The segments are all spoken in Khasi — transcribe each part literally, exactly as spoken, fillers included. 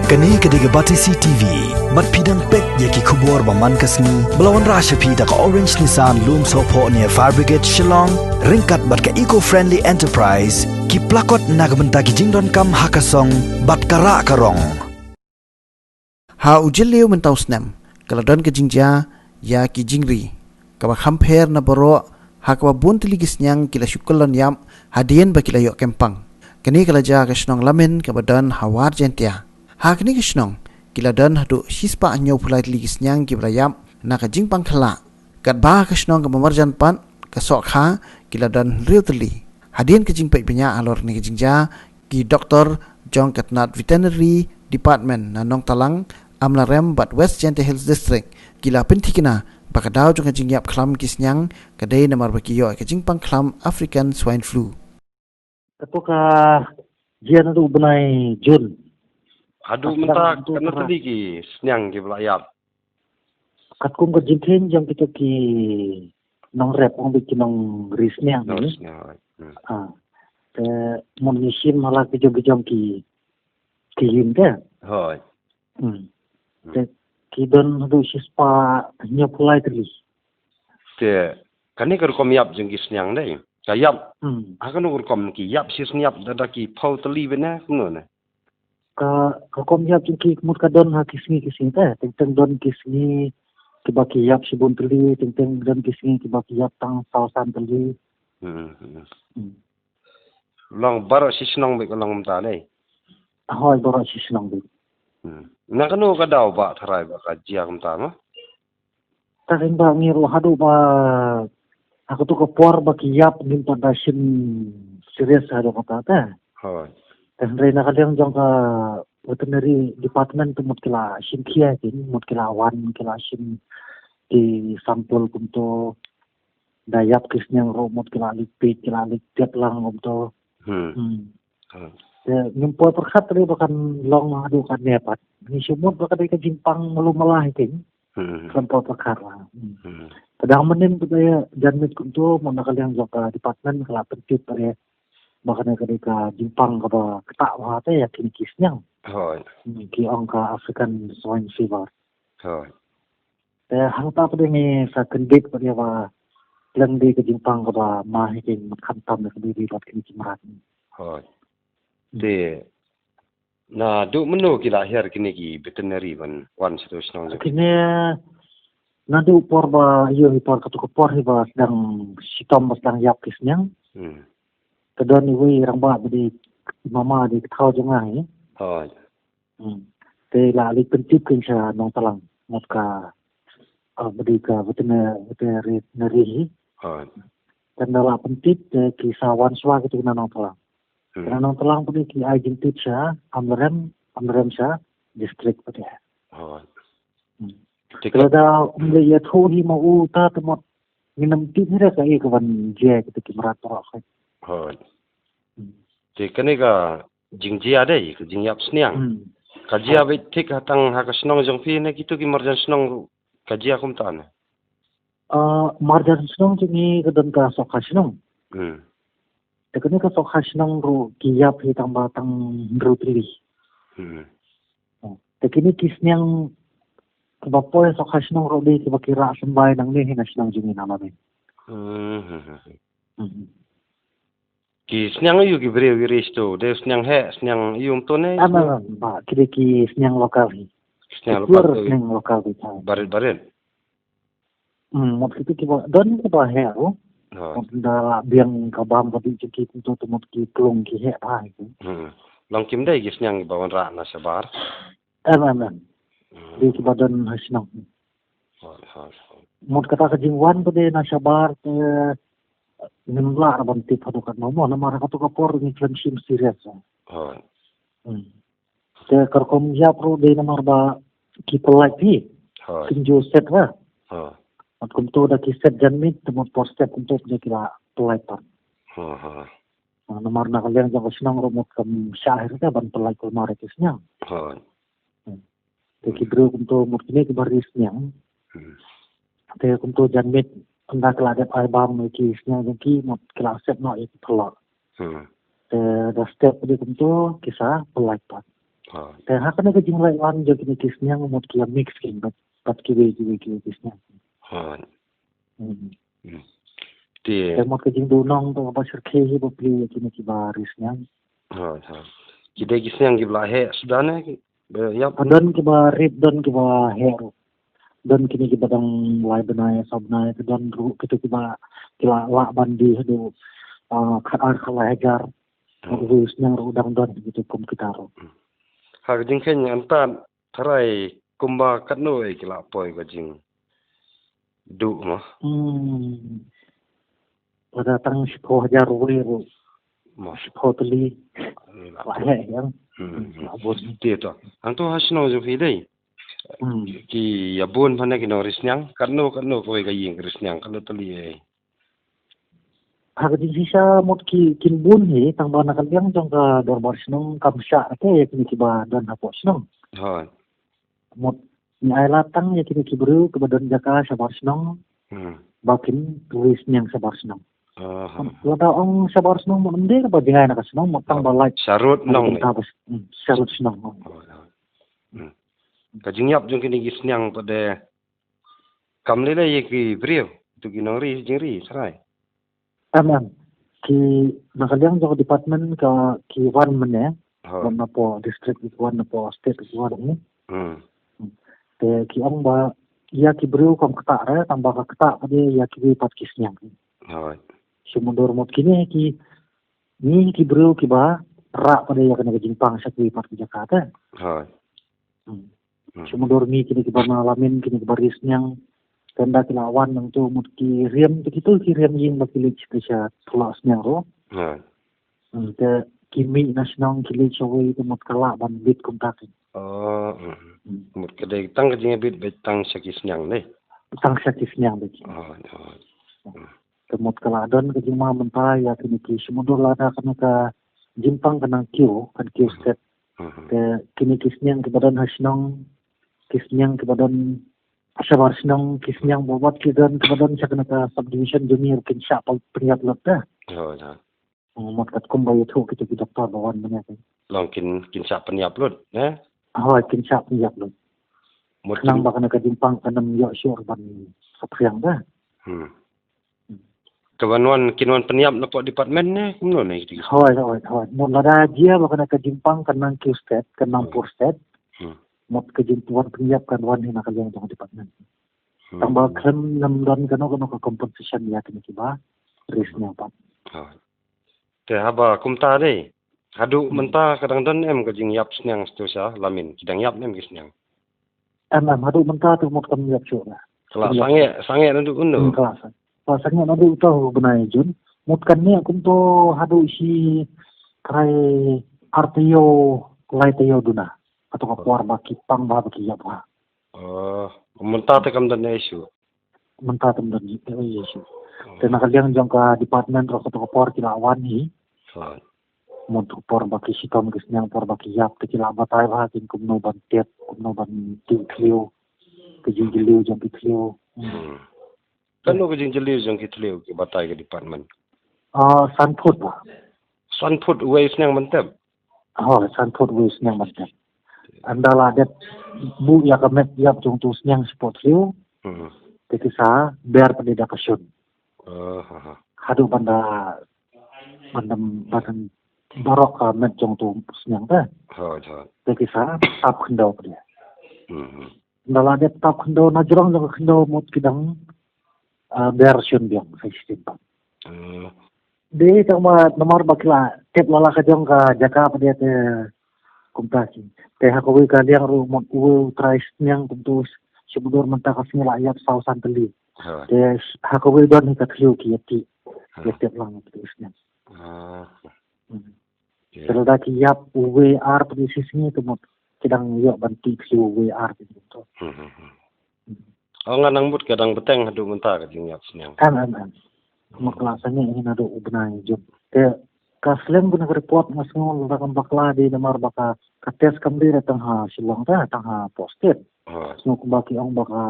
Kane ka dei ka Batesi T V. Bad phi dang peit ïa ki khubor ba man ka sngi ba la wanrah sha phi da ka Orange Nissan Lumsohphoh near Fire Brigade Shillong, ryngkat bad ka Eco Friendly Enterprise, ki plakot na ka bynta ki jingdonkam ha ka song bad ka rah ka rong. Ha u jylliew mynta u snem ka la don ka jingjia ïa ki jingri kaba kham pher na baroh, ha kaba bun tylli ki sniang ki la shu kyllon ïap hadien ba ki la ïoh kempang. Kane ka la jia ha ka shnong Lamin kaba don ha War Jaintia. Ha kane ka shnong ki la don haduh shispah hynñiewphew lai tylli ki sniang kiba la ïap na ka jingpang khyllah. Katba ha ka shnong kaba marjan pat, ka Sohkha, ki la don hynriew tylli. Hadien ka jingpeit bniah halor kane ka jingjia, ki doktor jong ka tnat Veterinary Department na Nongtalang, Amlarem bad West Jaintia Hills District ki la pynthikna ba ka daw jong ka jingïap khlam ki sniang ka dei namar ba ki ïoh ïa ka jingpang khlam African Swine Flu. Kato ka jia naduh u bnai Jun. Haduh mynta katno tylli ki sniang kiba la ïap? Katkum ka jingkheiñ jong kito ki nongrep, ong beit ki nongri sniang. Nongri sniang, right. Hmm. Ah. Te mon ngi shim ha la ki jong ki jong ki, ki ïing te. Hooid. Hmm. Hmm. Te ki don haduh shispah hynñiewphew lai tylli. Te kane ka rukom ïap jong ki sniang dei, ka ïap, hmm, ha kano ka rukom, ki ïap shisien ïap da, da ki phew tylli beit ne kumno ne? Ka, ka rukom ïap jong ki ka mut ka don ha ki sngi ki sngi te. Teng teng don ki sngi kiba ki ïap shibun tylli, teng teng don ki sngi kiba ki ïap tang saw san tylli. Hmm, hmm. Hmm. Long baroh shi shnong beit ka long kumta dei? Hooid, baroh shi shnong beit. Hmm. Na kano ka daw ba tharai ba ka jia kumta ma? Tang ba ngi ruh haduh ba ha kato ka por ba ki ïap ngim pat da shim serious haduh katta te. Hooid. Te hynrei na ka liang jong ka Veterinary Department te mut ki la shim khia, ki mut ki la wan ki la shim ki sample kumto. Da ïap ki sniang ruh mut ki la leit peit, ki la leit tied lang kumto. Hmm. Hmm. Hmm. Te ngim poi pyrkhat re ba kan long haduh katne pat. Ngi shu mut ba ka dei ka jingpang malu mala hi keiñ. Hmm. Kan poi pyrkhat la. Hmm. Hmm. Te dang mynnin ba ka dei janmiet kumto, mut na ka liang jong ka department ka la pyntip re ba kane ka dei ka jingpang kaba ktah bha te ïa kine ki sniang. Hooid. Hmm, ki ong ka African Swine Fever. Hooid. Te hangta pat ngi sa kyndit pat ïa ba leng dei ka jingpang kaba ma hi keiñ, mut khamtam ïa ka baby bad kine ki mrad. Hooid. Hmm. Te naduh mynno ki la hiar kine ki veterinary ban wan sha tu shnong jong? Kine naduh por ba ïoh hi por, kato ka por hi ba sdang shitom ba sdang ïap ki sniang. Hmm. Ka don iwei i rangbah ba dei mama, dei ka thaw jong nga hi. Hooid. Hmm. Te la leit pyntip keiñ sha Nongtalang, mut ka, ah, ba dei ka veterinary, veterinary hi. Hooid. Te ynda la pyntip te ki sa wan shuwa kito na Nongtalang. Hmm. Te na Nongtalang pat ki ai jingtip sha Amlarem, Amlarem sha district pat. Hooid. Hmm. Te lada um leit ïathuh hi ma uta te mut ngin ym tip hi re kaei kaban jia ïa kito ki mrad baroh. Hooid. Hmm. Te kane ka jingjia dei, ka jingïap sniang. Hmm. Ka jia beit thik ha tang ha ka shnong jong phi ne kito ki marjan shnong ruh ka jia kumta ne? Ah, marjan shnong jong ngi ka don ka Sohkha shnong. Hmm. Te kane ka Sohkha shnong ruh ki ïap hi tang ba tang hynriew tylli. Hmm. Te kine ki sniang kiba poi Sohkha shnong ruh dei kiba ki rah symbai nangne hi na shnong jong ngi na Lamin. Hmm. Hmm. Ki sniang aiu ki briew ki ri sha tu? Dei sniang heh, sniang aiu kumto ne? Em, em, em, ba, ki dei ki sniang local hi. Sniang local, pure sniang local hi. Barit, barit. Hmm, mut kito kiba don kiba heh ruh. Hooid. Mut da la biang ka bam ka dih jong ki kumto te mut ki klung ki heh bha hi. Hmm. Long kim dei ki sniang kiba wanrah na shabar? Em, em, em. Hmm. Dei kiba don ha shnong. Hooid, hooid, hooid. Mut kata ka jingwan pat de na shabar te ngim lah ban tip haduh katno mo, namar ha kato ka por ngi khlem shim serious. Hooid. Hmm. Te ka rukom ïap ruh dei namar ba ki pyllait hi. Hooid. Kim ju set ra. Hooid. Mut kumto da ki set janmiet te mut por step kumto de ki la pyllait pat. Hooid, hooid. Ah, namar na ka liang jong ka shnong ruh mut kam shah hi ruh te ban pyllait kulmar ïa ki sniang. Hooid. Hmm. Te ki briew kumto mut kine kiba ri sniang. Hmm. Te kumto janmiet ynda ki la dep ai bam ïa ki sniang jong ki mut ki la sep noh ïa ki phyllaw. Hmm. Te da step de kumto ki sa pyllait pat. Ha. Te ha kane ka jingleh wan jong kine ki sniang mut ki la mix ki bad, bad kiwei kiwei kiwei ki sniang. Ha. Hmm. Hmm. Te mut ka jingduh nong to ba syrkhei hi ba plie ïa kine kiba ri sniang. Ha, ha. Ki dei ki sniang kiba la heh suda ne ki, ba ïap? Don kiba rit, don kiba heh ruh. Don kine kiba dang lai bnai, saw bnai, te don ruh kito kiba ki la lah ban die haduh, ah, khatar khatlai hajar. Hmm. Ruh sniang ruh dang don kito kum kita ruh. Hmm. Ha ka jingkheiñ anta tharai kumba katno eh ki la poi ka jingduh mo? Hmm. Lada tang shiphew hajar ruh mo. Shiphew tylli. La heh ïa. Hmm. La bun. Te to. Hangto ha shnong jong phi dei. Hmm. Ki ïa bun mane ki nongri sniang. Katno katno kawei ka ïing ri sniang katno tylli eh? Ha ka jingshisha mut ki kin bun hi tang ba na ka liang jong ka dorbar shnong kam shah te ïa kine kiba don hapoh shnong. Hooid. Mut ngi ai lad tang ïa kine ki briew kiba don jaka shabar shnong. Hmm. Ba kin ri sniang shabar shnong. Aha. Lada ong shabar shnong mut ym dei ba jngai na ka shnong mut tang ba lait. Sharud nong. Ka bynta ba, hmm, sharud shnong. Hooid, hooid. Hmm. Ka jingïap jong kine ki sniang pat de kam lei lei ïa ki briew, to ki nongri jingri tharai. Em, em. Ki na ka liang jong department ka ki wan mynne. Ha. Wan napoh district, ki wan napoh state, ki wan ni. Hmm. Te ki ong ba ïa ki briew kam ktah re, tang ba ka ktah ka dei ïa kiwei pat ki sniang. Ha. Shu mudui mut kine ki, ngi ki briew kiba rah pat de ïa kane ka jingpang sha kiwei pat ki jaka te. Ha. Hmm. Hmm. Shu mudui ngi kine kiba na Lamin, kine kiba ri sniang. Te ynda ki la wan nangto mut ki riam, te kito ki riam ïing ba ki leit sha, sha thlak sniang ruh. Ha. Hmm, te ki mih na shnong ki leit shawei te mut ka lah ban bit kumta ki. Oh, hmm. Hmm. Mut ka dei tang ka jingïabit beit tang sha ki sniang dei. Tang sha ki sniang dei. Oh, oh. Hmm. Te mut ka la don ka jingma mynta ïa kine ki shu mudui lada kane ka jingpang ka nang kiew, kan kiew stet. Mhm. Te kine ki sniang kiba don ha shnong, ki sniang kiba don shabar shnong, ki sniang ba wat ki don kiba don sha kane ka subdivision jong ngi ruh kin shah pynïap lut te. Hooid, hooid. Mut katkum ba ïathuh kito ki doktor ba wan mynne te. Long kin, kin shah pynïap lut, eh? Hooid, kin shah pynïap lut. Mut khnang ba kane ka jingpang kan ym ïoh shuh ban saphriang te. Hmm. Ka ban wan, kin wan pynïap napoh department ne kumno ne kito? Hooid, hooid, hooid. Mut lada jia ba kane ka jingpang kan nang kiew stet, kan nang pur stet. Hmm. Mut ka jingwan pynïap kan wan hi na ka liang jong department. Hmm. Tang ba khlem, ym don kano kano ka compensation ïa kine kiba ri sniang pat. Hooid. Te haba kumta dei, haduh mynta ka dang don em ka jingïap sniang sha to sha Lamin, ki dang ïap em ki sniang? Em, em, haduh mynta te mut kam ïap shuh na. Ka la sangeh, sangeh naduh uno. Hmm, ka la sangeh. Ka la sangeh naduh uto u bnai Jun. Mut kane kumto haduh shi trai ar taïew, lai taïew duna. Kato ka por ba ki pang ba, ba ki ïap ha. Oh, mynta te kam don issue. Mynta te kam don issue. Oh. Te na ka liang jong ka department ruh kato ka por ki la wan hi. Hooid. Mut ka por ba ki shitom ki sniang, por ba ki ïap te ki la batai ba kin kumno ban tep, kumno ban tip thliew. Ka jingjylliew jong ki thliew. Hmm. Hmm. Kano ka jingjylliew jong ki thliew ki batai ka department? Ah, san phut ba. San phut uwei u sniang ban tep? Oh, san phut uwei u sniang ban tep. Ynda la dep buh ïa ka met ïap jong uto u sniang shapoh thliew. Hmm. Te ki sa ber pat de da ka shun. Oh, ha, ha. Haduh ban da, ban da, ban da barok ka met jong uto u sniang te. Hooid, hooid. Te ki sa tap khyndew pat de. Hmm, hmm. Ynda la dep tap khyndew, na jrong jong ka khyndew mut ki dang, ah, ber shun biang sa shisien pat. Hmm. Dei tang ba namar ba ki la tep la la ka jong ka jaka pat de te kumta ki. Te ha kawei ka liang ruh mut uwei u trai sniang kumto shu mudui mynta ka sngi la ïap saw san tylli. Ha. Te ha kawei don hi ka thliew ki ïatip. Ha. Ïatip lang ki sniang. Ha. Hmm. Te lada ki ïap uwei ar pat de shi sngi te mut ki dang ïoh ban tip shuh uwei ar pat de to. Hmm, hmm, hmm. Oh, nga nang mut ka dang bteng haduh mynta ka jingïap sniang. Em, em, em. Mut ka la sangeh hi naduh u bnai Jun. Te ka slem kane ka report nga sngew lada kam bakla dei namar ba ka, ka test kam dei tang ha Shillong te, tang hapoh state. Oh. Sngew kumba ki ong ba ka,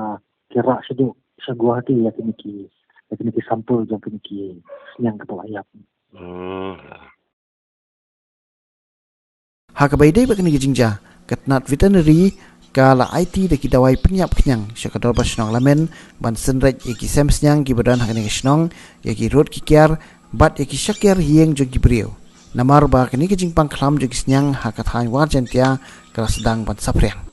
ki rah shaduh sha Guwahati ïa kine ki, ïa kine ki sample jong kine ki sniang kiba la ïap. Hmm. Ha kaba ïadei bad kane ka jingjia, ka tnad veterinary ka la aiti da ki dawai pynïap khñiang sha ka dorbar shnong Lamen ban synreit ïa ki sem sniang kiba don ha kane ka shnong, ïa ki rud ki kiar bad ïa ki shakiar ïing jong ki briew, namar ba kane ka jingpang khlam jong ki sniang ha ka thaiñ War Jaintia ka la sdang ban saphriang.